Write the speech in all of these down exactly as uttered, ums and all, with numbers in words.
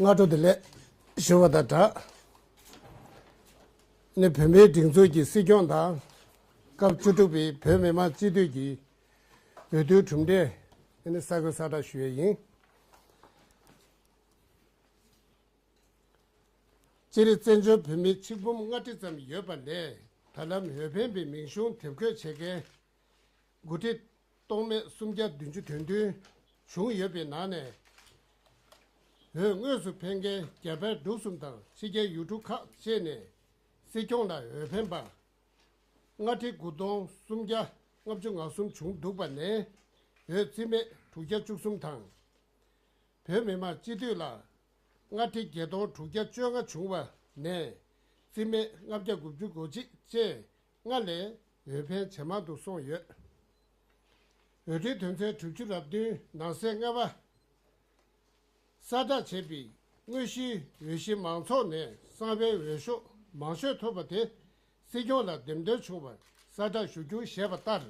སྔ་དྲོ་བདེ་ལེགས་ཞུ་བ་དང་སྦྲགས། ནི་བོད་མིའི་སྒྲིག་འཛུགས་ཀྱི་སྲིད་སྐྱོང་དང་། སྐབས་བཅུ་དྲུག་པའི་བོད་མི་མང་སྤྱི་འཐུས་ཀྱི་འོས་བསྡུའི་གྲུབ་འབྲས་ནི་གསར་འགོད་གསལ་བསྒྲགས་ཞུ་ཡས་ཡིན། སྤྱིར་བཙན་བྱོལ་བོད་མི་ཆིག་འབུམ་ལྔ་ཁྲི་ཙམ་ཡོད་པ་ལས། ད་ལམ་འོས་འཕེན་པའི་མིང་གཞུང་དེབ་འགོད་བྱེད་མཁན་དགུ་ཁྲི་སྟོང་མེད་སུམ་བརྒྱ་བདུན་ཅུ་དོན་བདུན་བྱུང་ཡོད་པའི་ནང་ནས། འོས་དངོས་སུ་འཕེན་མཁན་རྒྱ་བལ་འབྲུག་གསུམ་དང་ཕྱི་རྒྱལ་ཡུལ་གྲུ་ཁག་བཅས་ནས་སྲིད་སྐྱོང་ལ་འོས་འཕེན་པ་ལྔ་ཁྲི་དགུ་སྟོང་སུམ་བརྒྱ་ལྔ་བཅུ་ང་གསུམ་བྱུང་འདུག་པ་ནས། འོས་རྩིས་མེད་དྲུག་བརྒྱ་བཅུ་གསུམ་དང་། བོད་མི་མང་སྤྱི་འཐུས་ལ་ལྔ་ཁྲི་བརྒྱད་སྟོང་དྲུག་བརྒྱ་བཅོ་ལྔ་བྱུང་བ་ནས། རྩིས་མེད་ལྔ་བརྒྱ་དགུ་བཅུ་གོ་གཅིག་བཅས་སྔར་ལས་འོས་འཕེན་ཇེ་མང་དུ་སོང་ཡོད། འོས་བསྡུའི་དོན་ཚན་དྲུག་ཅུ་རེ་བདུན་ནང་གསེས་ལྔ་པ། གསལ་བསྒྲགས་བྱས་པའི་དངོས་གཞིའི་འོས་གཞི་མང་ཚོགས་ནས་གསང་བའི་འོས་ཤོག་མང་ཤོས་ཐོབ་པ་དེ་སྲིད་སྐྱོང་ལ་འདེམས་ཐོན་བྱུང་བར་གསལ་བསྒྲགས་ཞུ་རྒྱུ་ཞེས་པ་ལྟར།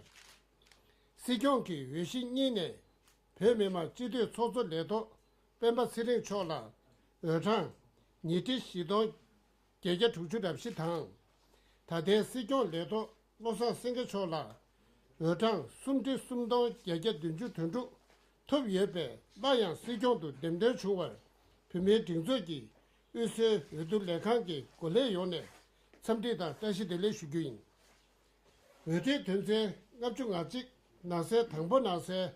སྲིད་སྐྱོང་གི་འོས་གཞི་གཉིས་ནས་བོད་མི་མང་སྤྱི་འཐུས་ཚོགས་གཙོ་ལས་ཐོག་སྤེན་པ་ཚེ་རིང་མཆོག་ལ་འོས་གྲངས་ཉིས་ཁྲི་བཞི་སྟོང་བརྒྱད་བརྒྱ་དྲུག་ཅུ་རེ་བཞི་དང་། ད་ལྟའི་སྲིད་སྐྱོང་ལས་ཐོག་བློ་བཟང་སེང་གེ་མཆོག་ལ་འོས་གྲངས་སུམ་ཁྲི་སུམ་སྟོང་བརྒྱད་བརྒྱ་བདུན་ཅུ་དོན་དྲུག་ཐོབ་ཡོད་པས། སླར་ཡང་སྲིད་སྐྱོང་དུ་འདེམས་ཐོན་བྱུང་བར་བོད་མིའི་སྒྲིག་འཛུགས་ཀྱི་དབུས་སའི་འོས་བསྡུ་ལས་ཁང་གི་འགོ་ལས་ཡོངས་ནས་འཚམས་འདྲི་དང་བཀྲ་ཤིས་བདེ་ལེགས་ཞུ་རྒྱུ་ཡིན། འོས་བསྡུའི་དོན་ཚན་ལྔ་བཅུ་ང་གཅིག་ནང་གསེས་དང་པོ་ནང་གསལ།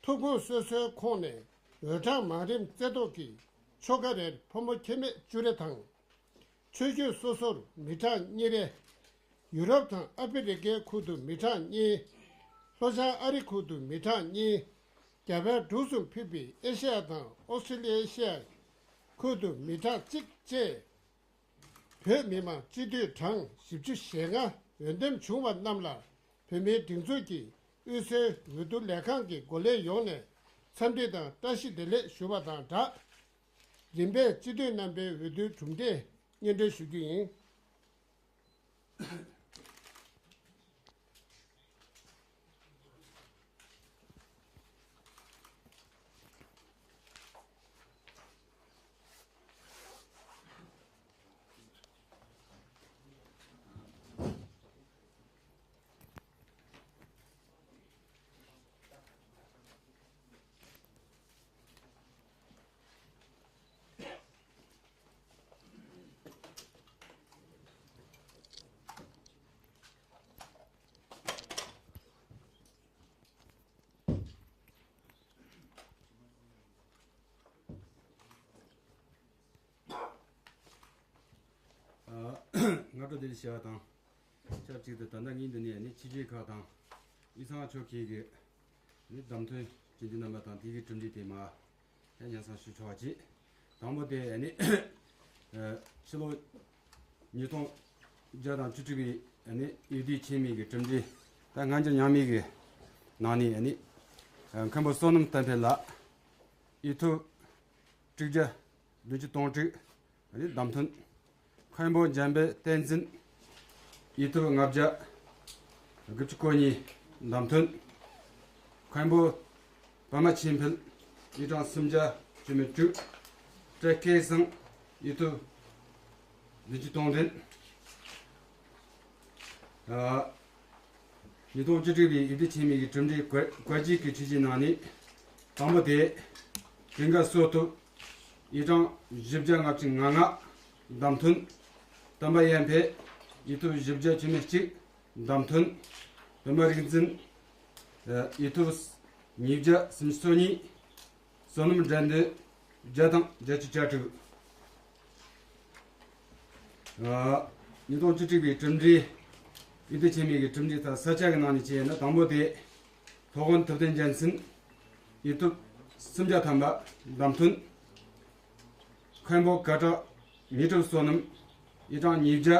ཐོབ་ཁུངས་སོ་སོའི་ཁོངས་ནས་འོས་གྲངས་མང་རིམ་རྩེ་བཏོག་གིས་ཆོལ་ཁ་རེར་ཕོ་མོ་ཁྱད་མེད་བཅུ་རེ་དང་། ཆོས་བརྒྱུད་སོ་སོར་མི་གྲངས་གཉིས་རེ། ཡུ་རོབ་དང་ཨ་ཕི་རི་ཀའི་ཁུལ་དུ་མི་གྲངས་གཉིས། ལྷོ་བྱང་ཨ་རི་ཁུལ་དུ་མི་གྲངས་གཉིས། རྒྱ་བལ་འབྲུག་གསུམ་ཕུད་པའི་ཨེ་ཤེ་ཡ་དང་ཨོ་སི་ཀྲི་ལི་ཡ་ཤེ་ཡ་ཁུལ་དུ་མི་གྲངས་གཅིག་བཅས། བོད་མི་མང་སྤྱི་འཐུས་གྲངས་བཞི་བཅུ་ཞེ་ལྔ་འོས་འདེམས་བྱུང་བ་རྣམས་ལ་བོད་མིའི་སྒྲིག་འཛུགས་ཀྱི་དབུས་སའི་འོས་བསྡུ་ལས་ཁང་གི་འགོ་ལས་ཡོངས་ནས་འཚམས་འདྲི་དང་བཀྲ་ཤིས་བདེ་ལེགས་ཞུ་བ་དང་སྦྲགས། རིམ་པས་སྤྱི་འཐུས་རྣམ་པའི་འོས་བསྡུའི་གྲུབ་འབྲས་སྙན་སྒྲོན་ཞུ་རྒྱུ་ཡིན། ཨ། སྔ་དྲོ་བདེ་ལེགས་ཞུ་བ་དང་། ཆབས་ཅིག་ཏུ་ད་ལྟ་ངའི་འདི་ནས་ནི་ཕྱི་རྒྱལ་ཁག་དང་དབུས་གཙང་ཕྱོགས་ཁག་གི་ནི་བདམས་ཐོན་སྤྱི་འཐུས་རྣམ་པ་དང་དེ་གའི་གྲུབ་འབྲས་དེ་མར་ཡང་སྙན་སེང་ཞུ་ཆོག་པ་བྱེད། དང་པོ་དེ་ནི་ཕྱི་ལོ་ཉིས་སྟོང་བརྒྱ་དང་བཅུ་དྲུག་པའི་ནི་འོས་བསྡུ་ཆེན་མོའི་གི་གྲུབ་འབྲས། ད་སྔ་འགྱུར་རྙིང་མའི་གི་ནང་ནས་ནི་མཁན་པོ་བསོད་ནམས་བསྟན་འཕེལ་ལགས་འོས་ཐོབ་དྲུག་བརྒྱ་བདུན་ཅུ་དོན་དྲུག་ནི་བདམས་ཐོན། མཁན་པོ་འཇམ་དཔལ་བསྟན་འཛིན་འོས་ཐོབ་ལྔ་བརྒྱ་དགུ་བཅུ་གོ་གཉིས་བདམས་ཐོན། མཁན་པོ་པདྨ་ཆོས་འཕེལ་འོས་གྲངས་སུམ་བརྒྱ་བཅུ་མེད་དྲུག་བཀྲ་སྐལ་བཟང་འོས་ཐོབ་བདུན་ཅུ་དོན་བདུན། ཨ། ཉིས་སྟོང་བཅུ་དྲུག་པའི་འོས་བསྡུ་ཆེན་མོའི་གི་གྲུབ་འབྲས་བཀའ་བཀའ་བརྒྱུད་ཀྱི་ཆོས་བརྒྱུད་ནང་ནས་དང་པོ་དེ་ཀུན་དགའ་བསོད་སྟོབས་འོས་གྲངས་བཞི་བརྒྱ་ལྔ་བཅུ་ང་ལྔ་བདམས་ཐོན། དམ་པ་ཡར་འཕེལ་འོས་ཐོབ་བཞི་བརྒྱ་བཅུ་མེད་གཅིག་བདམས་ཐོན། པདྨ་རིག་འཛིན་འོས་ཐོབ་ཉིས་བརྒྱ་སུམ་ཅུ་སོ་གཉིས། བསོད་ནམས་དགྲ་འདུལ་བརྒྱ་དང་བརྒྱད་ཅུ་གྱ་དྲུག་ཨ། ཉིས་སྟོང་བཅུ་དྲུག་པའི་གྲུབ་འབྲས། འོས་བསྡུ་ཆེན་མོའི་གི་གྲུབ་འབྲས་ད་ས་ཆ་གི་ནང་ནས་བྱས་ན་དང་པོ་དེ། ཐུབ་དབང་ཐུབ་བསྟན་རྒྱལ་མཚན་འོས་ཐོབ་སུམ་བརྒྱ་ཐམ་པ་བདམས་ཐོན། མཁན་པོ་ཀ་བྲག་དངོས་གྲུབ་བསོད་ནམས་འོས་གྲངས་ཉིས་བརྒྱ་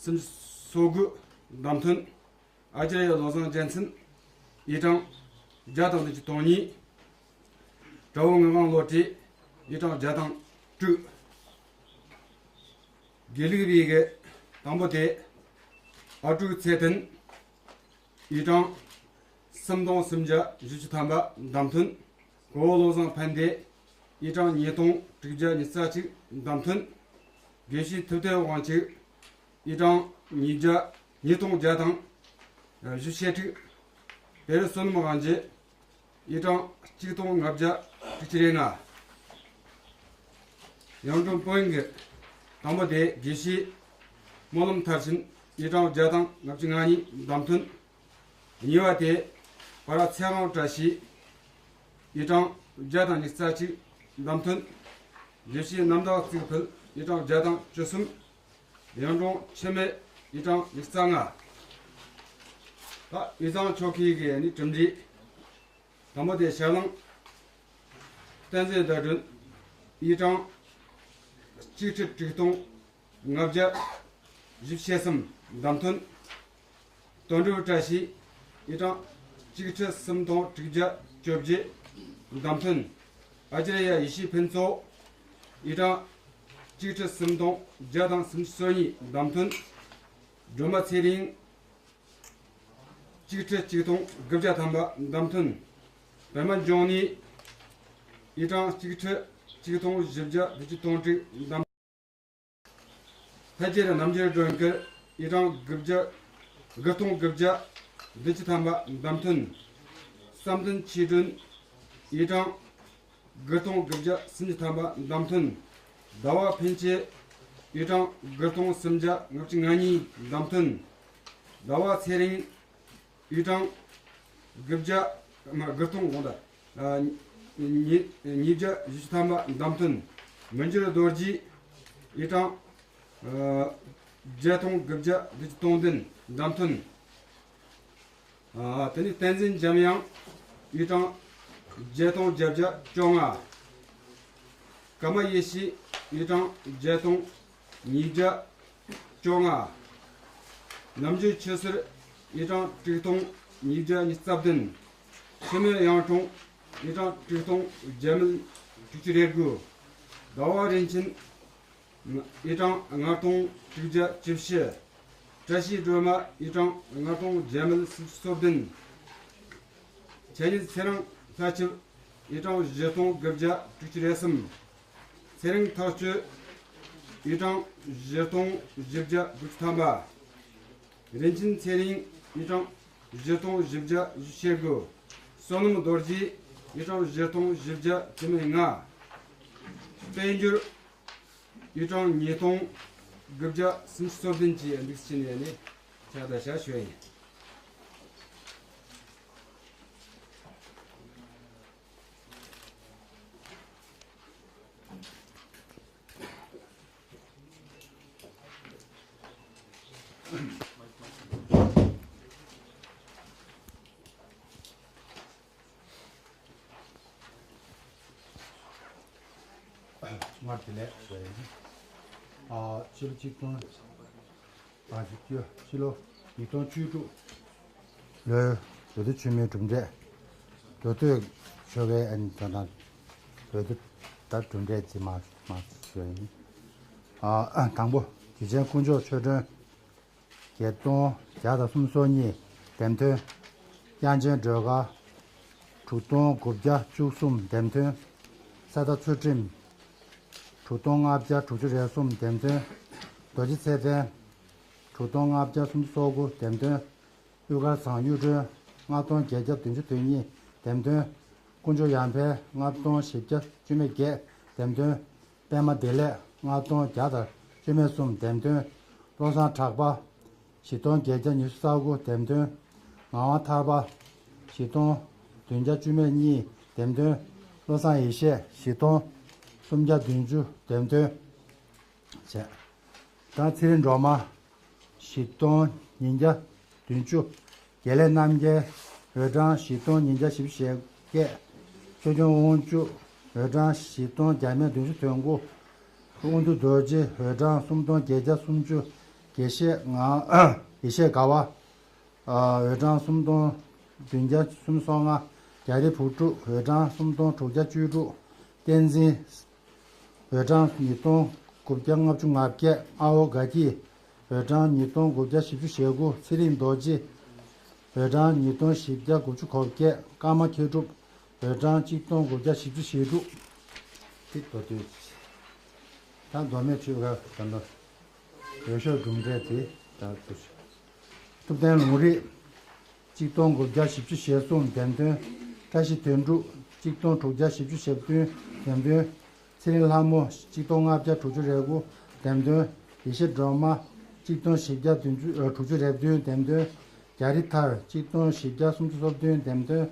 སུམ་ཅུ་སོ་དགུ་བདམས་ཐོན། ཨ་ཙརྱ་བློ་བཟང་རྒྱལ་མཚན་འོས་གྲངས་བརྒྱ་དང་བདུན་ཅུ་དོན་གཉིས། དགྲ་བོ་ངག་དབང་བློ་གྲོས་འོས་གྲངས་བརྒྱ་དང་དྲུག་དགེ་ལུགས་པའི་གི་དང་པོ་དེ་ཨ་ཀྲུག་ཚེ་བརྟན་འོས་གྲངས་སུམ་སྟོང་སུམ་བརྒྱ་བཞི་བཅུ་ཐམ་པ་བདམས་ཐོན། གོ་བོ་བློ་བཟང་ཕན་བདེ་ ཡི་གྲངས་ཉིས་སྟོང་དྲུག་བརྒྱ་ཉི་ཤུ་རྩ་གཅིག་བདམས་ཐོན། དགེ་བཤེས་ཐུབ་བསྟན་དབང་ཕྱུག་ཡི་གྲངས་ཉིས་བརྒྱ་ཉིས་སྟོང་བརྒྱ་དང་བཞི་བཅུ་ཞེ་དྲུག་བེ་རི་བསོད་ནམས་དབང་རྒྱལ་ཡི་གྲངས་གཅིག་སྟོང་ལྔ་བརྒྱ་དྲུག་ཅུ་རེ་ལྔ། གཡུང་དྲུང་བོན་གྱི་དང་པོ་དེ་དགེ་བཤེས་སྨོན་ལམ་མཐར་ཕྱིན་ཡི་གྲངས་བརྒྱ་དང་ལྔ་བཅུ་ང་གཉིས་བདམས་ཐོན། གཉིས་པ་དེ་བ་ར་ཚེ་རིང་བཀྲ་ཤིས་ཡི་གྲངས་བརྒྱ་དང་ཉི་ཤུ་རྩ་གཅིག་བདམས་ཐོན། དགེ་བཤེས་རྣམ་དག་གཙུག་ཕུད་ཡི་གྲངས་བརྒྱ་དང་བཅུ་གསུམ། གཡུང་དྲུང་འཆི་མེད་ཡི་གྲངས་ཉི་ཤུ་རྩ་ལྔ། ད་དབུས་གཙང་ཆོལ་ཁའི་གི་ནི་གྲུབ་འབྲས། དང་པོ་དེ་ཞལ་ལུང་བསྟན་འཛིན་ཟླ་སྒྲོན་ཡི་གྲངས་གཅིག་ཁྲི་དྲུག་སྟོང་ལྔ་བརྒྱ་བཞི་བཅུ་ཞེ་གསུམ་བདམས་ཐོན། དོན་གྲུབ་བཀྲ་ཤིས་ཡི་གྲངས་གཅིག་ཁྲི་གསུམ་སྟོང་དྲུག་བརྒྱ་བཅོ་བརྒྱད་བདམས་ཐོན། ཨ་ཅར་ཡ་ཡེ་ཤེས་ཕུན་ཚོགས་ཡི་གྲངས་གཅིག་ཁྲི་གསུམ་སྟོང་བརྒྱ་དང་སུམ་ཅུ་སོ་གཉིས་བདམས་ཐོན། སྒྲོལ་མ་ཚེ་རིང་གཅིག་ཁྲི་གཅིག་སྟོང་དགུ་བརྒྱ་ཐམ་པ་བདམས་ཐོན། པདྨ་འབྱུང་གནས་ཡི་གྲངས་གཅིག་ཁྲི་གཅིག་སྟོང་བཞི་བརྒྱ་བདུན་ཅུ་དོན་དྲུག་བདམས། ལྷ་རྒྱལ་རྣམ་རྒྱལ་སྒྲོལ་དཀར་ཡི་གྲངས་དགུ་བརྒྱ་དགུ་སྟོང་དགུ་བརྒྱ་བདུན་ཅུ་ཐམ་པ་བདམས་ཐོན། བསམ་གཏན་ཆོས་སྒྲོན་ཡི་གྲངས་དགུ་སྟོང་དགུ་བརྒྱ་སུམ་ཅུ་ཐམ་པ་བདམས་ཐོན། ཟླ་བ་ཕན་ཆད་ཡི་གྲངས་དགུ་སྟོང་སུམ་བརྒྱ་ལྔ་བཅུ་ང་གཉིས་བདམས་ཐོན། ཟླ་བ་ཚེ་རིང་ཡི་གྲངས་དགུ་བརྒྱ་མ་དགུ་སྟོང་དགོངས་དག་ཉིས་ཉིས་བརྒྱ་བཞི་བཅུ་ཐམ་པ་བདམས་ཐོན། མི་འགྱུར་རྡོ་རྗེ་ཡི་གྲངས་བརྒྱད་སྟོང་དགུ་བརྒྱ་བདུན་ཅུ་དོན་བདུན་བདམས་ཐོན། དེ་ནས་བསྟན་འཛིན་འཇམ་དབྱངས་ཡི་གྲངས་བརྒྱད་སྟོང་བརྒྱད་བརྒྱ་བཅོ་ལྔ། ཀརྨ་ཡེ་ཤེས་ཡི་གྲངས་བརྒྱད་སྟོང་ཉིས་བརྒྱ་བཅོ་ལྔ། ནམ་རྒྱུན་ཆོས་ཟུར་ཡི་གྲངས་དྲུག་སྟོང་ཉིས་བརྒྱ་ཉི་ཤུ་རྩ་བདུན། འཆི་མེད་གཡུང་དྲུང་ཡི་གྲངས་དྲུག་སྟོང་བརྒྱད་མེད་དྲུག་ཅུ་རེ་དགུ། ཟླ་བ་རིན་ཆེན་ཡི་གྲངས་ལྔ་སྟོང་དྲུག་བརྒྱ་བཅུ་བཞི། བཀྲ་ཤིས་སྒྲོལ་མ་ཡི་གྲངས་ལྔ་སྟོང་བརྒྱད་མེད་སུམ་ཅུ་སོ་བདུན། འཆད་ཉན་ཚེ་རིང་ལྷ་ཆིབས་ཡི་གྲངས་བཞི་སྟོང་དགུ་བརྒྱ་དྲུག་ཅུ་རེ་གསུམ། ཚེ་རིང་ཐག་གཅོད་ཡི་གྲངས་བཞི་སྟོང་བཞི་བརྒྱ་དགུ་བཅུ་ཐམ་པ། རིན་ཆེན་ཚེ་རིང་ཡི་གྲངས་བཞི་སྟོང་བཞི་བརྒྱ་བཞི་བཅུ་ཞེ་དགུ། བསོད་ནམས་རྡོ་རྗེ་ཡི་གྲངས་བཞི་སྟོང་བཞི་བརྒྱ་བཅུ་མེད་ལྔ། དཔལ་འབྱོར་ཡི་གྲངས་ཉིས་སྟོང་དགུ་བརྒྱ་སུམ་ཅུ་སོ་བདུན་གྱི་འདུག་ཕྱིན་ནས་ནི་ཕྱག་དར་ཞལ་ཞུ་ཡིན། སྔར་དེ་ལས་ཞུ་ཡིན། ཨ་ཕྱི་ལོ་གཅིག་སྟོང་ཨ་ཕྱི་ལོ་ཉིས་སྟོང་བཅུ་དྲུག་ལོའི་འོས་བསྡུ་ཆེན་མོའི་གྲུབ་འབྲས། འོས་བསྡུ་ཞུ་བའི་ཨན་དང་དང་འོས་བསྡུ་ད་གྲུབ་འབྲས་ཅིག་མ་མ་ཞུ་ཡིན། ཨ་དང་པོ་དུས་ཆེན་དཀོན་མཆོག་ཆོས་སྒྲོན། བརྒྱད་སྟོང་བརྒྱ་དང་སུམ་ཅུ་སོ་གཉིས་འདེམས་ཐོན། དབྱངས་ཅན་སྒྲོལ་དཀར། དྲུག་སྟོང་དགུ་བརྒྱ་བཅུ་གསུམ་འདེམས་ཐོན། ས་མཐའ་ཚུལ་ཁྲིམས། དྲུག་སྟོང་ལྔ་བརྒྱ་དྲུག་ཅུ་རེ་གསུམ་འདེམས་ཐོན། རྡོ་རྗེ་ཚེ་བརྟན། དྲུག་སྟོང་ལྔ་བརྒྱ་སུམ་ཅུ་སོ་དགུ་འདེམས་ཐོན། དབུ་དཀར་ཚང་གཡུ་སྒྲོན། ལྔ་སྟོང་བརྒྱད་བརྒྱ་བདུན་ཅུ་དོན་གཉིས་འདེམས་ཐོན། དཀོན་མཆོག་ཡར་འཕེལ། ལྔ་སྟོང་བཞི་བརྒྱ་བཅུ་མེད་བརྒྱད་འདེམས་ཐོན། པད་མ་བདེ་ལེགས། ལྔ་སྟོང་བརྒྱ་དང་བཅུ་མེད་གསུམ་འདེམས་ཐོན། བློ་བཟང་གྲགས་པ། བཞི་སྟོང་བརྒྱད་བརྒྱ་ཉི་ཤུ་རྩ་དགུ་འདེམས་ཐོན། ངག་དབང་ཐར་པ། བཞི་སྟོང་བདུན་བརྒྱ་བཅུ་མེད་གཉིས་འདེམས་ཐོན། བློ་བཟང་ཡེ་ཤེས། བཞི་སྟོང་སུམ་བརྒྱ་བདུན་ཅུ་འདེམས་ཐོན། བྱས། ད་ཚེ་རིང་སྒྲོལ་མ། བཞི་སྟོང་ཉིས་བརྒྱ་བདུན་ཅུ། དགེ་ལེགས་རྣམ་རྒྱལ། འོས་གྲངས་བཞི་སྟོང་ཉིས་བརྒྱ་བཞི་བཅུ་ཞེ་བརྒྱད། ཆོས་སྐྱོང་དབང་ཕྱུག། འོས་གྲངས་བཞི་སྟོང་བརྒྱ་མེད་བདུན་ཅུ་དོན་དགུ། དབང་འདུས་རྡོ་རྗེ། འོས་གྲངས་སུམ་སྟོང་བརྒྱད་བརྒྱ་སུམ་ཅུ། དགེ་བཤེས་ངག་ཡེ་ཤེས་དགའ་བ། འོས་གྲངས་སུམ་སྟོང་བདུན་བརྒྱ་སུམ་ཅུ་སོ་ལྔ། རྒྱ་རི་བུ་ཕྲུག། འོས་གྲངས་སུམ་སྟོང་དྲུག་བརྒྱ་བཅུ་དྲུག། བསྟན་འཛིན། འོས་གྲངས་ཉིས་སྟོང་དགུ་བརྒྱ་ལྔ་བཅུ་ང་བརྒྱད། ཨ་ཧོ་དགའ་སྐྱིད། འོས་གྲངས་ཉིས་སྟོང་དགུ་བརྒྱ་བཞི་བཅུ་ཞེ་དགུ། ཚེ་རིང་རྡོ་རྗེ། འོས་གྲངས་ཉིས་སྟོང་བཞི་བརྒྱ་དགུ་བཅུ་གོ་བརྒྱད། ཀརྨ་མཁས་གྲུབ། འོས་གྲངས་གཅིག་སྟོང་དགུ་བརྒྱ་བཞི་བཅུ་ཞེ་དྲུག། ཏིག་ཏོ་ཏོས། ད་མདོ་སྨད་ཆོལ་ཁ་ད་ལྟ་འོས་ཤོག་གྲུབ་འབྲས་དེ་ད་ཐུབ་བསྟན་ལུང་རིགས། གཅིག་སྟོང་དགུ་བརྒྱ་བཞི་བཅུ་ཞེ་གསུམ་འདེམས་ཐོན། བཀྲ་ཤིས་དོན་གྲུབ། གཅིག་སྟོང་དྲུག་བརྒྱ་བཞི་བཅུ་ཞེ་བདུན་འདེམས་ཐོན། ཚེ་རིང་ལྷ་མོ། གཅིག་སྟོང་ལྔ་བརྒྱ་དྲུག་ཅུ་རེ་དགུ་འདེམས་ཐོན། ཡེ་ཤེས་སྒྲོལ་མ། གཅིག་སྟོང་བཞི་བརྒྱ་བདུན་ཅུ་ཨ་དྲུག་ཅུ་རེ་བདུན་འདེམས་ཐོན། རྒྱ་རི་ཐར། གཅིག་སྟོང་བཞི་བརྒྱ་སུམ་ཅུ་སོ་བདུན་འདེམས་ཐོན།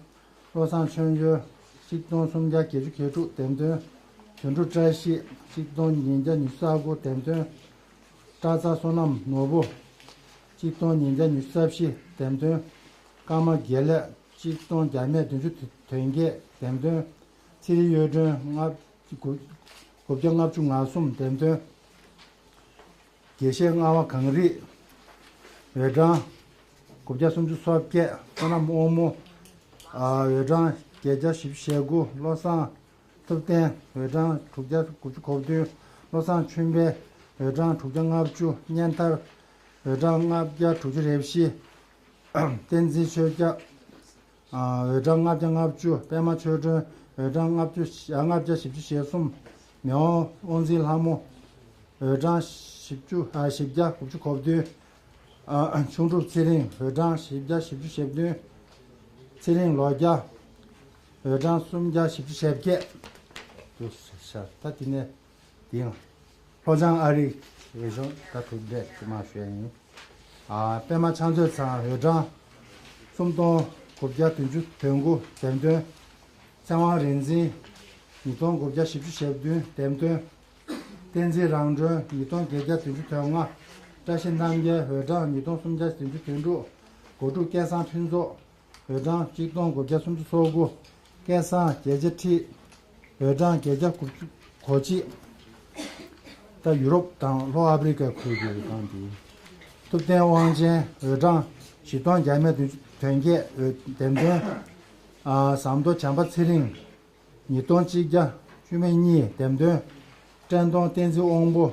བློ་བཟང་ཆོས་འབྱོར། གཅིག་སྟོང་སུམ་བརྒྱ་བརྒྱད་ཅུ་གྱ་དྲུག་འདེམས་ཐོན། དོན་གྲུབ་བཀྲ་ཤིས། གཅིག་སྟོང་ཉིས་བརྒྱ་ཉི་ཤུ་རྩ་དགུ་འདེམས་ཐོན། པྲ་ཚ་བསོད་ནམས་ནོར་བུ། གཅིག་སྟོང་ཉིས་བརྒྱ་ཉི་ཤུ་རྩ་བཞི་འདེམས་ཐོན། ཀརྨ་དགེ་ལེགས། གཅིག་སྟོང་བརྒྱ་མེད་བདུན་ཅུ་དོན་བརྒྱད་འདེམས་ཐོན། ཚེ་རིང་གཡུ་སྒྲོན། ལྔ་དགུ་བརྒྱ་ལྔ་བཅུ་ང་གསུམ་འདེམས་ཐོན། དགེ་བཤེས་ལྔ་པ་གངས་རི། འོས་གྲངས་དགུ་བརྒྱ་སུམ་ཅུ་སོ་བརྒྱད། བསོད་ནམས་དབང་མོ། ཨ་འོས་གྲངས་བརྒྱད་བརྒྱ་བཞི་བཅུ་ཞེ་དགུ། བློ་བཟང་ཐུབ་བསྟན། འོས་གྲངས་དྲུག་བརྒྱ་དགུ་བཅུ་གོ་བདུན། བློ་བཟང་ཆོས་འཕེལ། འོས་གྲངས་དྲུག་བརྒྱ་ལྔ་བཅུ། གཉན་ཐར། འོས་གྲངས་ལྔ་བརྒྱ་དྲུག་ཅུ་རེ་བཞི། བསྟན་འཛིན་ཆོས་སྐྱབས། ཨ་འོས་གྲངས་ལྔ་བརྒྱ་ལྔ་བཅུ། པད་མ་ཆོས་སྒྲོན། འོས་གྲངས་ལྔ་བཅུ་ཨ་ལྔ་བརྒྱ་བཞི་བཅུ་ཞེ་གསུམ། མི་དབང་དབང་འཛིན་ལྷ་མོ། འོས་གྲངས་བཞི་བཅུ་ཨ་བཞི་བརྒྱ་དགུ་བཅུ་གོ་བདུན། ཨ་ཆུང་གྲུབ་ཚེ་རིང་། འོས་གྲངས་བཞི་བརྒྱ་བཞི་བཅུ་ཞེ་བདུན། ཚེ་རིང་ལོ་བརྒྱ། འོས་གྲངས་སུམ་བརྒྱ་བཞི་བཅུ་ཞེ་བརྒྱད། དུ་ཤར། ད་དེ་ནས་དེའང་། ལྷོ་བྱང་ཨ་རིའི་འོས་ཤོག་ད་གྲུབ་འབྲས་དེ་མར་ཞུ་ཡ་ཡིན། ཨ་པད་མ་ཕྱག་མཛོད་ཚང་། འོས་གྲངས་སུམ་སྟོང་དགུ་བརྒྱ་བདུན་ཅུ་དོན་དགུ་འདེམས་ཐོན། ཚེ་དབང་རིག་འཛིན། ཉིས་སྟོང་དགུ་བརྒྱ་བཞི་བཅུ་ཞེ་བདུན་འདེམས་ཐོན། བསྟན་འཛིན་རང་གྲོལ། ཉིས་སྟོང་བརྒྱད་བརྒྱ་བདུན་ཅུ་དོན་ལྔ། བཀྲ་ཤིས་རྣམ་རྒྱལ། འོས་གྲངས་ཉིས་སྟོང་སུམ་བརྒྱ་བདུན་ཅུ་དོན་དྲུག་སྒོ་ཕྲུག་སྐལ་བཟང་ཕུན་ཚོགས། འོས་གྲངས་གཅིག་སྟོང་དགུ་བརྒྱ་སུམ་ཅུ་སོ་དགུ། སྐལ་བཟང་རྒྱལ་རྩེ་ཁྲི། འོས་གྲངས་བརྒྱད་བརྒྱ་དགུ་བཅུ་གོ་གཅིག་ད་ཡུ་རོབ་དང་ལྷོ་ཨ་ཕི་རི་ཀའི་ཁུལ་གྱི་འོས་གྲངས་འདི། ཐུབ་བསྟན་དབང་ཆེན། འོས་གྲངས་བཞི་སྟོང་བརྒྱ་མེད་བདུན་ཅུ་དོན་བརྒྱད། འོས་འདེམས་ཐོན། ཨ་ཟམ་མདོ་བྱམས་པ་ཚེ་རིང་། ཉིས་སྟོང་གཅིག་བརྒྱ་བཅུ་མེད་གཉིས་འདེམས་ཐོན། བཀྲས་མཐོང་བསྟན་འཛིན་དབང་པོ།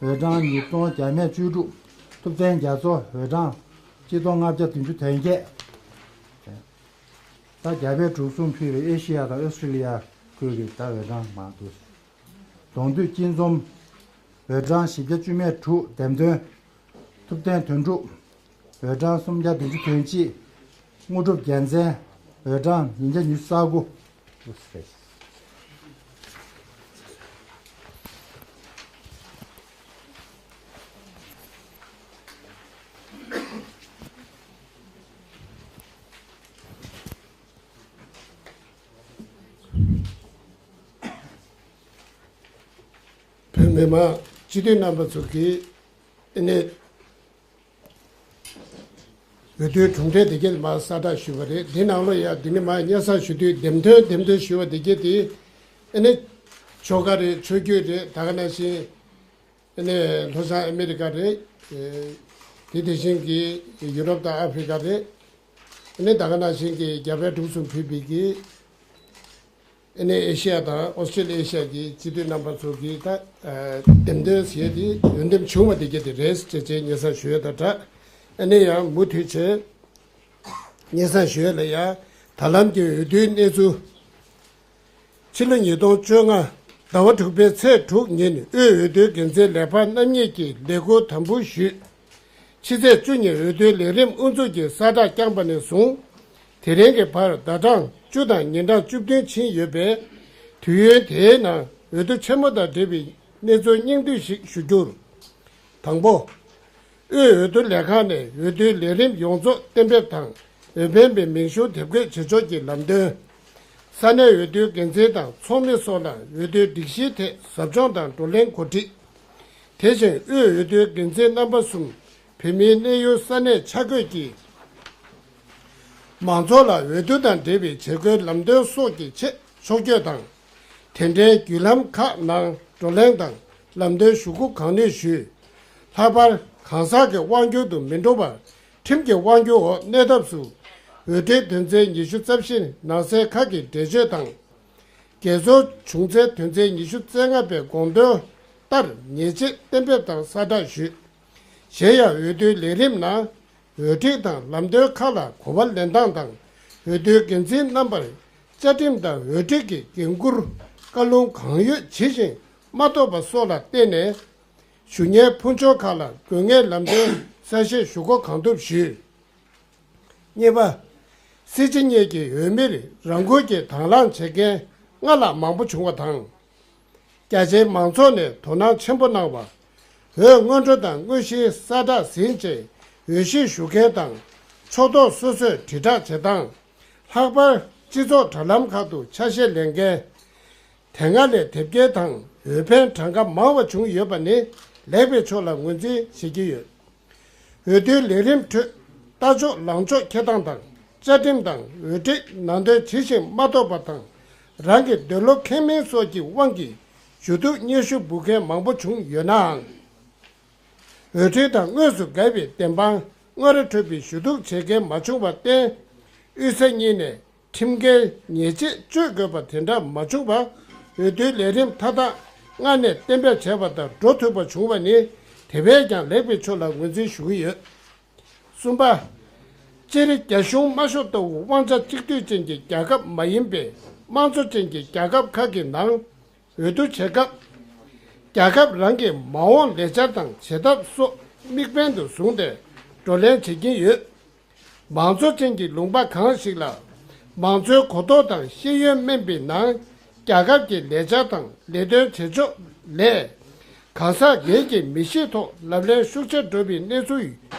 འོས་གྲངས་ཉིས་སྟོང་བརྒྱ་མེད་བཅུ་དྲུག་ཐུབ་བསྟན་རྒྱ་མཚོ། འོས་གྲངས་གཅིག་སྟོང་ལྔ་བརྒྱ་བདུན་ཅུ་དོན་བརྒྱད། ད་རྒྱ་བལ་འབྲུག་གསུམ་ཕུད་པའི་ཨེ་ཤི་ཡ་དང་ཨོ་སི་ཀྲི་ལི་ཡ་ཁུལ་གྱི་ད་འོས་གྲངས་མང་དུ། གདོང་འདུས་སྐྱིད་འཛོམས། འོས་གྲངས་བཞི་བརྒྱ་བཅུ་མེད་དྲུག་འདེམས་ཐོན། ཐུབ་བསྟན་དོན་གྲུབ། འོས་གྲངས་སུམ་བརྒྱ་བདུན་ཅུ་དོན་གཅིག་དངོས་གྲུབ་རྒྱལ་མཚན། འོས་གྲངས་ཉིས་བརྒྱ་ཉི་ཤུ་རྩ་དགུ། བོད་མི་མང་སྤྱི་འཐུས་རྣམ་པ་ཚོ་གིས་ཨ་ནི་འོས་བསྡུའི་གྲུབ་འབྲས་དེ་གའི་མར་གསལ་བསྒྲགས་ཞུས་པ་རེད། འདི་ནང་ལོགས་ཡ་འདི་ནི་མར་སྙན་སེང་ཞུ་དུས་འདེམས་ཐོན་འདེམས་ཐོན་ཞུས་པ་དེ་གའི་དེ་ཨ་ནི་ཆོལ་ཁ་རེད། ཆོས་བརྒྱུད་རེད། ད་ག་ནང་བཞིན་ཨ་ནི་ལྷོ་བྱང་ཨ་མི་རི་ཀ་རེད། དེ་དེ་བཞིན་གྱི་ཡུ་རོབ་དང་ཨ་ཧྥི་རི་ཀ་རེད། ཨ་ནི་ད་ག་ནང་བཞིན་གྱི་རྒྱ་བལ་འབྲུག་གསུམ་ཕུད་པའི་གི་ཨ་ནི་ཨེ་ཤི་ཡ་དང་ཨོ་སི་ཀྲི་ལི་ཡ་ཤ་གི་སྤྱི་འཐུས་རྣམ་པ་ཚོ་གིས་ད་འདེམས་ཐོན་ཟེར་ཡས་དེ་འོས་འདེམས་བྱུང་བ་དེ་ག་དེ་རེད་ཅེས་བྱས་སྙན་སེང་ཞུ་ཡས་དང་སྦྲགས། ཨ་ནི་ཡང་མུ་མཐུད་བྱས་སྙན་སེང་ཞུ་ཡས་ལ་ཡ་ད་ལམ་གྱི་འོས་བསྡུའི་གནས་ཚུལ། ཕྱི་ལོ་ཉིས་སྟོང་བཅོ་ལྔ་ཟླ་བ་དྲུག་པའི་ཚེས་དྲུག་ཉིན་དབུས་འོས་བསྡུའི་འགན་འཛིན་ལས་འཕར་རྣམ་གཉིས་ཀྱིས་ལས་འཁུར་དམ་འབུལ་ཞུས། ཕྱི་ཚེས་བཅུ་ཉིན་འོས་བསྡུའི་ལས་རིམ་དབུ་འཛུགས་ཀྱི་གསལ་བསྒྲགས་བསྐྱངས་པ་ནས་བཟུང་། དེ་རིང་གི་བར་ཟླ་གྲངས་བཅུ་དང་ཉིན་གྲངས་བཅུ་བདུན་ཕྱིན་ཡོད་པས། དུས་ཡུན་དེའི་ནང་འོས་བསྡུ་ཆེན་མོ་དང་འབྲེལ་བའི་གནས་ཚུལ་སྙིང་བསྡུས་ཤིག་ཞུ་རྒྱུར། དང་པོ། དབུས་འོས་བསྡུ་ལས་ཁང་ནས་འོས་བསྡུའི་ལས་རིམ་ཡོངས་རྫོགས་གཏན་འབེབས་དང་འོས་འཕེན་པའི་མིང་གཞུང་དེབ་འགོད་བྱེད་ཕྱོགས་ཀྱི་ལམ་སྟོན། ས་གནས་འོས་བསྡུའི་འགན་འཛིན་དང་ཚོགས་མི་སོགས་ལ་འོས་བསྡུའི་སྒྲིག་གཞིའི་ཐད་ཟབ་སྦྱོང་དང་བགྲོ་གླེང་གོ་སྒྲིག་དེ་བཞིན་དབུས་འོས་བསྡུའི་འགན་འཛིན་རྣམ་པ་གསུམ་བོད་མིའི་གནས་ཡུལ་ས་གནས་ཆ་བགོས་ཀྱིས་མང་ཚོགས་ལ་འོས་བསྡུ་དང་འབྲེལ་བའི་བྱེད་སྒོའི་ལམ་སྟོན་སོགས་ཀྱི་ཆེད་ཕྱོགས་བསྐྱོད་དང་། དེ་འབྲེལ་བརྒྱུད་ལམ་ཁག་ནང་བགྲོ་གླེང་དང་ལམ་སྟོན་ཞུ་སྒོ་གང་ནུས་ཞུས། ལྷག་པར་གང་ཟག་གི་དབང་སྒྱུར་དུ་མི་འགྲོ་བར་ཁྲིམས་ཀྱི་དབང་སྒྱུར་འོག་གནས་ཐབས་སུ་འོས་ཁྲིའི་དོན་ཚན་ཉི་ཤུ་རྩ་བཞི་ནང་གསེས་ཁག་གི་འགྲེལ་བརྗོད་དང་། རྒྱལ་ཚོགས་བྱུང་ཚེས་དོན་ཚན་ཉི་ཤུ་རྩ་ལྔ་པའི་དགོངས་དོན་ལྟར་ཉེས་ཆད་གཏན་འབེབས་དང་གསལ་བསྒྲགས་ཞུས། གཞན་ཡང་འོས་བསྡུའི་ལས་རིམ་ནང་འོས་ཁྲིད་དང་ལམ་སྟོན་ཁག་ལ་གོ་བ་ལེན་སྟངས་དང་འོས་བསྡུའི་འགན་འཛིན་རྣམ་པར་བཅའ་ཁྲིམས་དང་འོས་ཁྲིད་ཀྱི་འགན་འཁུར་ བཀའ་ལུང་གང་ཡོད་ཇི་བཞིན་མ་ཐོབ་པ་སོགས་ལ་བརྟེན་ནས། ཞུ་སྙན་ཕུལ་འབྱོར་ཁག་ལ་དགོས་ངེས་ལམ་སྟོན་གསལ་བཤད་ཞུ་སྒོ་གང་ཐུབ་ཞུས། གཉིས་པ། སྲིད་སྤྱི་གཉིས་ཀྱི་འོས་མིར་རང་འཁུལ་གྱིས་དང་བླངས་བྱེད་མཁན་སྔར་ལྷག་མང་པོ་བྱུང་བ་དང་། རྒྱ་ཆེའི་མང་ཚོགས་ནས་དོ་སྣང་ཆེན་པོ་གནང་བ། འོས་སྔོན་འགྲོ་དང་དངོས་གཞིའི་གསལ་བསྒྲགས་ཟིན་རྗེས་འོས་གཞིར་ཞུགས་མཁན་དང་ཕྱོགས་གཏོགས་སོ་སོས་དྲིལ་བསྒྲགས་བྱེད་སྟངས། ལྷག་པར་སྤྱི་ཚོགས་དྲ་ལམ་ཁག་ཏུ་ཆ་ཤས་ལེན་མཁན། དེ་སྔ་ལས་དེབ་སྐྱེལ་དང་འོས་འཕེན་གྲངས་ཀ་མང་བ་བྱུང་ཡོད་པ་ནི་ལེགས་པའི་ཕྱོགས་ལ་ངོས་འཛིན་བྱེད་ཀྱི་ཡོད། འོས་བསྡུའི་ལས་རིམ་ཁྲོད་ལྟ་ཕྱོགས་ལངས་ཕྱོགས་འཁྱེར་སྟངས་དང་བཅའ་ཁྲིམས་དང་འོས་ཁྲིད་ནང་དོན་ཇི་བཞིན་མ་རྟོགས་པ་དང་རང་གི་འདོད་བློ་ཁེངས་མིན་སོགས་ཀྱི་དབང་གིས་ཞུ་གཏུག་སྙན་ཞུ་འབུལ་མཁན་མང་པོ་བྱུང་ཡོད་ནའང་། འོས་ཁྲིད་དང་དངོས་སུ་འགལ་བའི་བདེན་དཔང་དངོས་ར་འཕྲོད་པའི་ཞུ་གཏུག་བྱེད་མཁན་མ་བྱུང་བར་བརྟེན། དབུས་ས་གཉིས་ནས་ཁྲིམས་འགལ་ཉེས་ཆད་གཅོད་དགོས་པ་དེ་འདྲ་མ་བྱུང་བར་འོས་བསྡུའི་ལས་རིམ་མཐའ་དག་སྔར་ནས་གཏན་འབེབས་བྱས་པ་ལྟར་འགྲོ་ཐུབ་པ་བྱུང་བ་ནི་དེ་བས་ཀྱང་ལེགས་པའི་ཕྱོགས་ལ་ངོས་འཛིན་ཞུ་གི་ཡོད། གསུམ་པ། སྤྱིར་རྒྱ་གཞུང་དམར་ཤོག་ལྟ་བུ་དབང་ཆ་གཅིག་སྡུད་ཅན་གྱི་རྒྱལ་ཁབ་མ་ཡིན་པའི་དམངས་གཙོ་ཅན་གྱི་རྒྱལ་ཁབ་ཁག་གི་ནང་འོས་བསྡུ་བྱེད་སྐབས། རྒྱལ་ཁབ་རང་གི་མ་འོངས་ལས་འཆར་དང་བྱེད་ཐབས་སོགས་དམིགས་འབེན་དུ་བཟུང་སྟེ་བགྲོ་གླེང་བྱེད་ཀྱིན་ཡོད། མང་གཙོ་ཅན་གྱི་ལུང་པ་གང་ཞིག་ལ། མང་གཙོའི་གོ་རྟོགས་དང་ཤེས་ཡོན་དམན་པའི་ནང་། རྒྱལ་ཁབ་ཀྱི་ལས་འཆར་དང་ལས་དོན་བྱེད་ཕྱོགས་ལས། གང་ཟག་སྒེར་གྱི་མི་གཤིས་ཐོག་ལབ་གླེང་ཤུགས་ཆེར་འགྲོ་བའི་གནས་ཚུལ་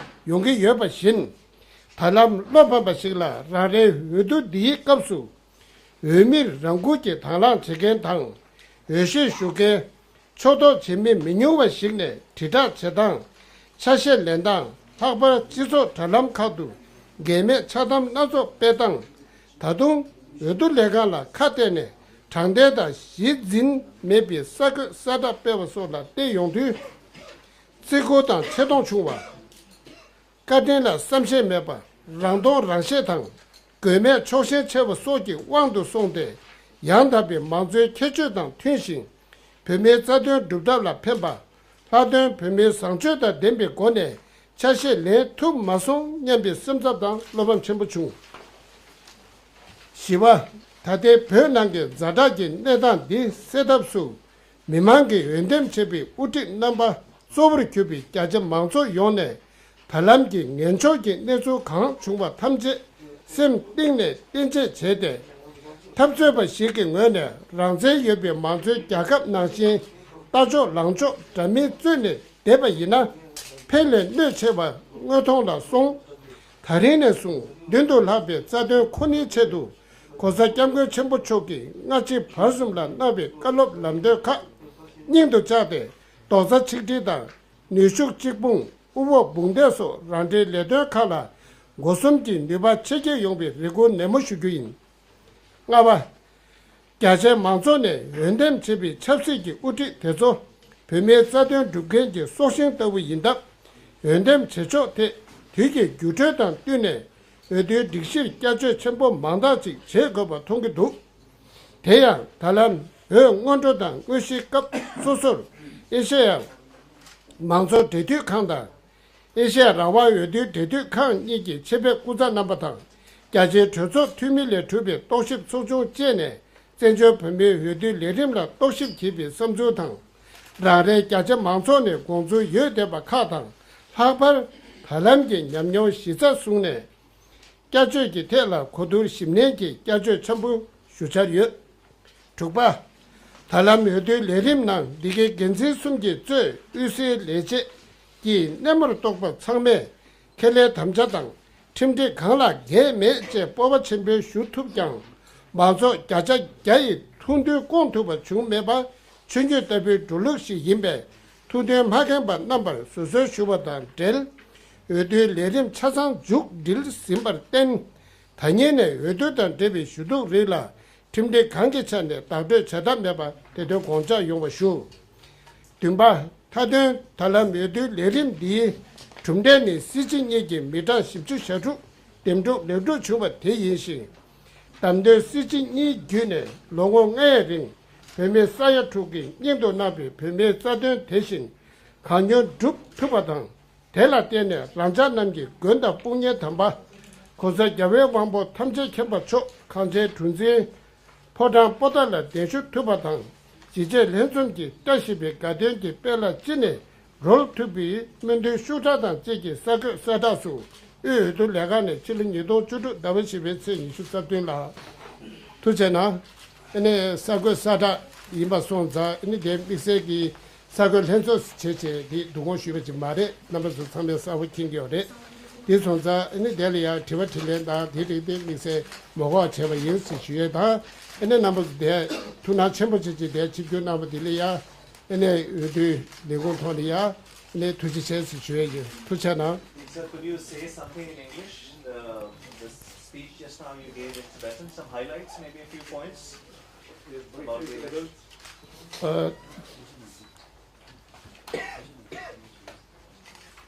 ཡོང་གི་ཡོད་པ་བཞིན། ད་ལམ་བློ་ཕམ་པ་ཞིག་ལ་རང་རེའི་འོས་བསྡུ་འདིའི་སྐབས་སུ། འོས་མིར་རང་འཁུལ་གྱིས་དང་བླངས་བྱེད་མཁན་དང་། འོས་གཞིར་ཞུགས་མཁན། ཕྱོགས་གཏོགས་བྱེད་མི་མི་ཉུང་བ་ཞིག་ནས་དྲིལ་བསྒྲགས་བྱེད་སྟངས། ཆ་ཤས་ལེན་སྟངས། ལྷག་པར་སྤྱི་ཚོགས་དྲ་ལམ་ཁག་ཏུ་འགལ་མེད་འཆལ་གཏམ་སྣ་ཚོགས་སྤེལ་སྟངས། ད་དུང་འོས་བསྡུ་ལས་ཁང་ལ་ཁ་གཏད་ནས་དྲང་བདེན་དང་གཞི་འཛིན་མེད་པའི་གསར་འགོད་གསལ་བསྒྲགས་སྤེལ་བ་སོགས་ལ་བལྟས་ཡོང་དུས། བརྩི་བཀུར་དང་ཆེ་མཐོང་ཆུང་བ། བཀའ་དྲིན་ལ་བསམ་ཤེས་མེད་པ། རང་མཐོང་རང་ཤེས་དང་། དགོས་མེད་ཕྱོགས་ཞེན་ཆེ་བ་སོགས་ཀྱི་དབང་དུ་སོང་སྟེ། ཡང་དག་པའི་མང་གཙོའི་ཁྱད་ཆོས་དང་མཐུན་ཞིང་། བོད་མིའི་རྩ་དོན་སྒྲུབ་ཐབས་ལ་ཕན་པ། ལྷག་དོན་བོད་མིའི་བཟང་སྤྱོད་དང་ལྡན་པའི་སྒོ་ནས་ཆ་ཤས་ལེན་ཐུབ་མ་སོང་སྙམ་པའི་སེམས་འཚབ་དང་བློ་ཕམ་ཆེན་པོ་བྱུང་། བཞི་པ། ད་ལྟའི་བོད་ནང་གི་ཛ་དྲག་གི་གནས་སྟངས་འདི་སེལ་ཐབས་སུ། མི་མང་གིས་འོས་འདེམས་བྱས་པའི་དབུ་ཁྲིད་རྣམ་པ་གཙོ་བོར་གྱུར་པའི་རྒྱ་ཆེ་མང་ཚོགས་ཡོངས་ནས། ད་ལམ་གྱི་ངན་ཕྱོགས་ཀྱི་གནས་ཚུལ་གང་བྱུང་བ་ཐམས་ཅད་སེམས་གཏིང་ནས་གཏན་བརྗེད་བྱས་ཏེ། འཐབ་རྩོད་པ་ཞིག་གི་ངོས་ནས་རང་བཙན་ཡོད་པའི་མང་གཙོའི་རྒྱལ་ཁབ་ནང་བཞིན་ལྟ་ཕྱོགས་ལངས་ཕྱོགས་འདྲ་མིན་རྩོད་ནས་བསྡད་པ་ཡིན་ན། ཕན་ལས་གནོད་ཆེ་བ་དངོས་མཐོང་ལ་སོང་། ད་རིང་ནས་བཟུང་མདུན་དུ་ལྷགས་པའི་རྩ་དོན་ཁོ་ནའི་ཆེད་དུ། ༸གོང་ས་༸སྐྱབས་མགོན་ཆེན་པོ་མཆོག་གིས་སྔ་ཕྱི་བར་གསུམ་ལ་གནང་བའི་བཀའ་སློབ་ལམ་སྟོན་ཁག་སྙིང་དུ་བཅངས་ཏེ། རྡོག་རྩ་ཆིག་སྒྲིལ་དང་། ནུས་ཤུགས་གཅིག་སྤུངས། དབུ་འོག་དཔུང་འདེགས་སོགས་རང་འཁྲིའི་ལས་དོན་ཁག་ལ་སྒོ་གསུམ་གྱི་ནུས་པ་ཆེ་སྐྱེད་ཡོང་བའི་རེ་སྐུལ་ནན་མོ་ཞུ་རྒྱུ་ཡིན། ལྔ་པ། རྒྱ་ཆེའི་མང་ཚོགས་ནས་འོས་འདེམས་བྱས་པའི་ཆབ་སྲིད་ཀྱི་དབུ་ཁྲིད་དེ་ཚོ་བོད་མིའི་རྩ་དོན་སྒྲུབ་མཁན་གྱི་སྲོག་ཤིང་ལྟ་བུ་ཡིན་སྟབས། འོས་འདེམས་བྱེད་ཕྱོགས་ཐད་དུས་ཀྱི་འགྱུར་འགྲོས་དང་བསྟུན་ནས་འོས་བསྡུའི་སྒྲིག་གཞིར་བསྐྱར་བཅོས་ཆེན་པོ་མང་དག་ཅིག་བྱེད་དགོས་པ་མཐོང་གི་འདུག། དེ་ཡང་ད་ལམ་འོས་སྔོན་འགྲོ་དང་དངོས་གཞིའི་སྐབས་སོ་སོར་ཨེ་ཤེ་ཡ་མང་གཙོ་འབྲེལ་མཐུད་ཁང་དང་། ཨེ་ཤེ་ཡ་རང་དབང་འོས་བསྡུའི་འབྲེལ་མཐུད་ཁང་གཉིས་ཀྱི་ཆེད་ཕེབས་སྐུ་ཚབ་རྣམ་པ་དང་། རྒྱ་ཆེའི་གྲོས་ཚོགས་འཐུས་མི་ལས་གྲུབ་པའི་རྟོག་ཞིབ་ཚོགས་ཆུང་བཅས་ནས་བཙན་བྱོལ་བོད་མིའི་འོས་བསྡུའི་ལས་རིམ་ལ་རྟོག་ཞིབ་བགྱིས་པའི་བསམ་ཚུལ་དང་། རང་རེའི་རྒྱ་ཆེ་མང་ཚོགས་ནས་དགོངས་ཚུལ་ཡོད་བསྡད་པ་ཁག་དང་། ལྷག་པར་ད་ལམ་གྱི་ཉམས་མྱོང་གཞི་རྩར་བཟུང་ནས། བསྐྱར་བཅོས་ཀྱི་ཐད་ལ་གོ་བསྡུར་ཞིབ་ནན་གྱིས་བསྐྱར་བཅོས་ཆེན་པོ་ཞུ་འཆར་ཡོད། དྲུག་པ། ད་ལམ་འོས་བསྡུའི་ལས་རིམ་ནང་འདི་གའི་འགན་འཛིན་གསུམ་གྱིས་གཙོས་དབུས་སའི་ལས་བྱེད་ཀྱི་སྣེ་མོར་གཏོགས་པ་ཚང་མས་ཁས་ལེན་དམ་བཅའ་དང་ཁྲིམས་སྒྲིག་གང་ལ་འགལ་མེད་ཅེས་སྤོབས་པ་ཆེན་པོས་ཞུ་ཐུབ་ཀྱང་། མང་ཚོགས་བརྒྱ་ཆ་བརྒྱ་ཡི་ཐུགས་འདུན་སྐོང་ཐུབ་པ་བྱུང་མེད་པ། ཆོས་བརྒྱུད་ལྟ་བུའི་འགྲོ་ལུགས་ཤིག་ཡིན་པས། ཐུགས་འདུན་མ་ཁེངས་པ་རྣམ་པར་བཟོད་གསོལ་ཞུ་བ་དང་འབྲེལ། འོས་བསྡུའི་ལས་རིམ་ཆ་ཚང་མཇུག་སྒྲིལ་ཟིན་པར་བརྟེན། ད་ཉིན་ནས་འོས་བསྡུ་དང་འབྲེལ་བའི་ཞུ་གཏུག་རིགས་ལ་ཁྲིམས་སྒྲིག་གང་གི་ཆ་ནས་བདག་སྤྲོད་བྱ་ཐབས་མེད་པ་དེ་དོན་དགོངས་འཇགས་ཡོང་བ་ཞུ། བདུན་པ། མཐའ་དོན། ད་ལམ་འོས་བསྡུའི་ལས་རིམ་འདིའི་གྲུབ་འབྲས་ནི་སྲིད་སྤྱི་གཉིས་ཀྱི་མི་གྲངས་བཞི་བཅུ་ཞེ་དྲུག་འདེམས་སྒྲུག་ལེགས་གྲུབ་བྱུང་བ་དེ་ཡིན་ཞིང་། བདམས་ཐོན་སྲིད་སྤྱི་གཉིས་བརྒྱུད་ནས་ལོ་ངོ་ལྔའི་རིང་བོད་མི་ས་ཡ་དྲུག་གི་སྙིང་དུ་བརྣག་པའི་བོད་མིའི་རྩ་དོན་དེ་བཞིན་གང་མྱུར་འགྲུབ་ཐུབ་པ་དང་། དེ་ལ་བརྟེན་ནས་རང་ཅག་རྣམས་ཀྱི་མགོན་དང་དཔུང་གཉེན་དམ་པ། ༸གོང་ས་རྒྱལ་བའི་དབང་པོ་ཐམས་ཅད་མཁྱེན་པ་མཆོག་གངས་ཅན་གྲུ་འཛིན། ཕོ་བྲང་པོ་ཏཱ་ལར་གདན་ཞུ་ཐུབ་པ་དང་། གཞིས་བྱེས་ལྷན་འཛོམས་ཀྱི་བཀྲ་ཤིས་པའི་དགའ་སྟོན་གྱི་དཔལ་ལ་ཅི་ནས་རོལ་ཐུབ་པའི་སྨོན་འདུན་ཤུགས་དྲག་དང་བཅས་ཀྱི་གསར་འགོད་གསལ་བསྒྲགས་སུ་དབུས་འོས་བསྡུ་ལས་ཁང་ནས་ཕྱི་ལོ་ཉིས་སྟོང་བཅུ་དྲུག་ཟླ་བ་བཞི་པའི་ཚེས་ཉི་ཤུ་རྩ་བདུན་ལ། ཐུགས་རྗེ་གནང་། ཨ་ནི་གསར་འགོད་གསལ་བསྒྲགས་ཡིན་པ་སོང་ཙང་ཨ་ནི་དེ་དམིགས་བསལ་གྱི་གསར་འགོད་ལྷན་ཚོགས་སུ་བྱས་བྱས་འདི་བསྡུ་སྐོང་ཞུས་པ་ཅིག་མ་རེད། རྣམ་པ་ཚོ་ཚང་མས་གསལ་པོ་མཁྱེན་གྱི་ཡོད་རེད། དེ་སོང་ཙང་ཨ་ནི་དེ་ལ་ཡང་དྲི་བ་དྲིས་ལན་དང་དེ་རིགས་དེ་དམིགས་བསལ་མ་དགོས་པ་བྱས་པ་ཡིན་ཞེས་ཞུ་ཡས་དང་། ཨ་ནི་རྣམ་པ་ཚོ་དེ་ཐུགས་སྣང་ཆེན་པོ་བྱས་བྱས་དེ་ཆིབས་བསྒྱུར་གནང་བ་དེ་ལ་ཡང་ཨ་ནི་འོས་བསྡུའི་ལས་ཁུངས་ཐོག་ནས་ཡང་ཨ་ནི་ཐུགས་རྗེ་ཆེ་ཞེས་ཞུ་ཡས་ཡིན། ཐུགས་རྗེ་གནང་། Sir, could you say something in English? Uh, the speech just now you gave in Tibetan, some highlights, maybe a few points about the election? Uh,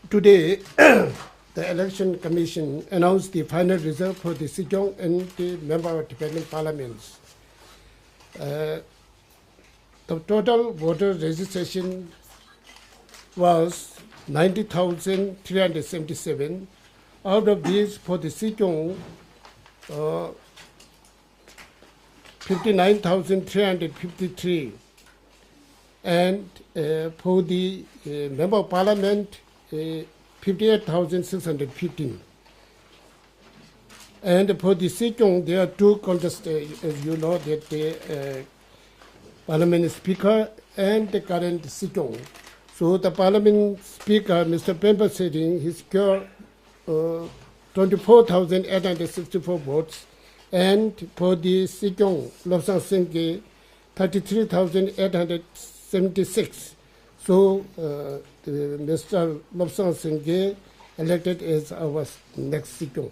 today, the Election Commission announced the final result for the Sikyong and the member of Tibetan parliaments. Uh, the total voter registration was ninety thousand three hundred seventy-seven. Out of these, for the Sikyong, uh, fifty-nine thousand three hundred fifty-three, and, uh, for the, uh, member of parliament, uh, fifty-eight thousand six hundred fifteen. And for the Sikyong, there are two contests, uh, as you know, that the, uh, parliament speaker and the current Sikyong. So the parliament speaker, Mister Pemba Tsering, he secured, uh, twenty-four thousand eight hundred sixty-four votes, and for the Sikyong, Lobsang Singye, thirty-three thousand eight hundred seventy-six. So, uh, the Mister Lobsang Singye elected as our next Sikyong.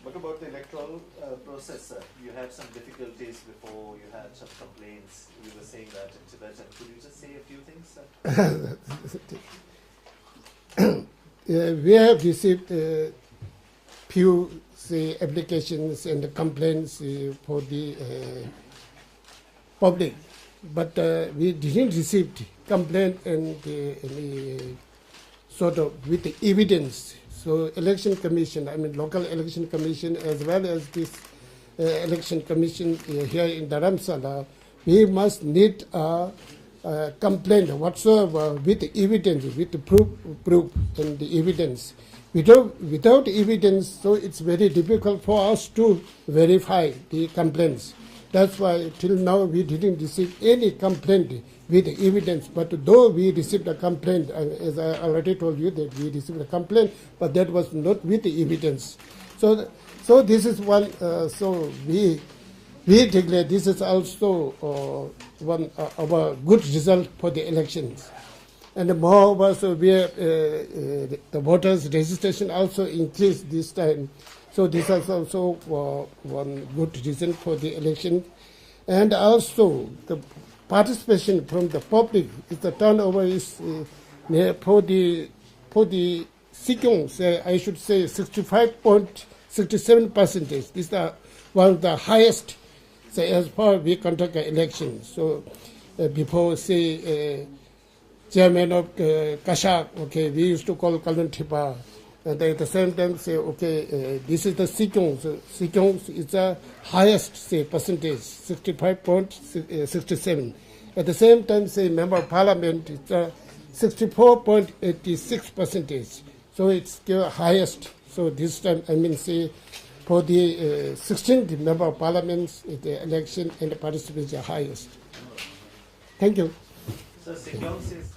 What about the electoral, uh, process, sir? You had some difficulties before, you had some complaints. You were saying that in Tibetan. Could you just say a few things, sir? Uh, we have received, uh, few, say, applications and complaints, uh, for the, uh, public, but, uh, we didn't receive complaint and, uh, any sort of with the evidence. So election commission, I mean local election commission as well as this, uh, election commission, uh, here in Dharamsala, we must need a, a complaint whatsoever with the evidence, with the proof, proof and the evidence. Without, without evidence, so it's very difficult for us to verify the complaints. That's why till now we didn't receive any complaint with evidence. But though we received a complaint, uh, as I already told you that we received a complaint, but that was not with the evidence. So, so this is one, uh, so we, we declare this is also, uh, one, uh, our good result for the elections. And moreover, so we, uh, uh, the voters registration also increased this time. So this is also, uh, one good reason for the election. And also the participation from the public, if the turnover is, uh, near for the, for the Sikyong, say, I should say sixty-five point sixty-seven percentage. This is the, one of the highest, say, as far we conduct the election. So, uh, before, say, uh, chairman of, uh, Kashak, okay, we used to call Kalun Tripa. And at the same time, say, okay, uh, this is the Sikyong. So Sikyong is the highest, say, percentage, sixty-five point sixty-seven. At the same time, say, member of parliament, it's, uh, sixty-four point eighty-six percentage. So it's the highest. So this time, I mean, say, for the, uh, sixteenth member of parliament, the election and the participation are highest. Thank you. So Sikyong says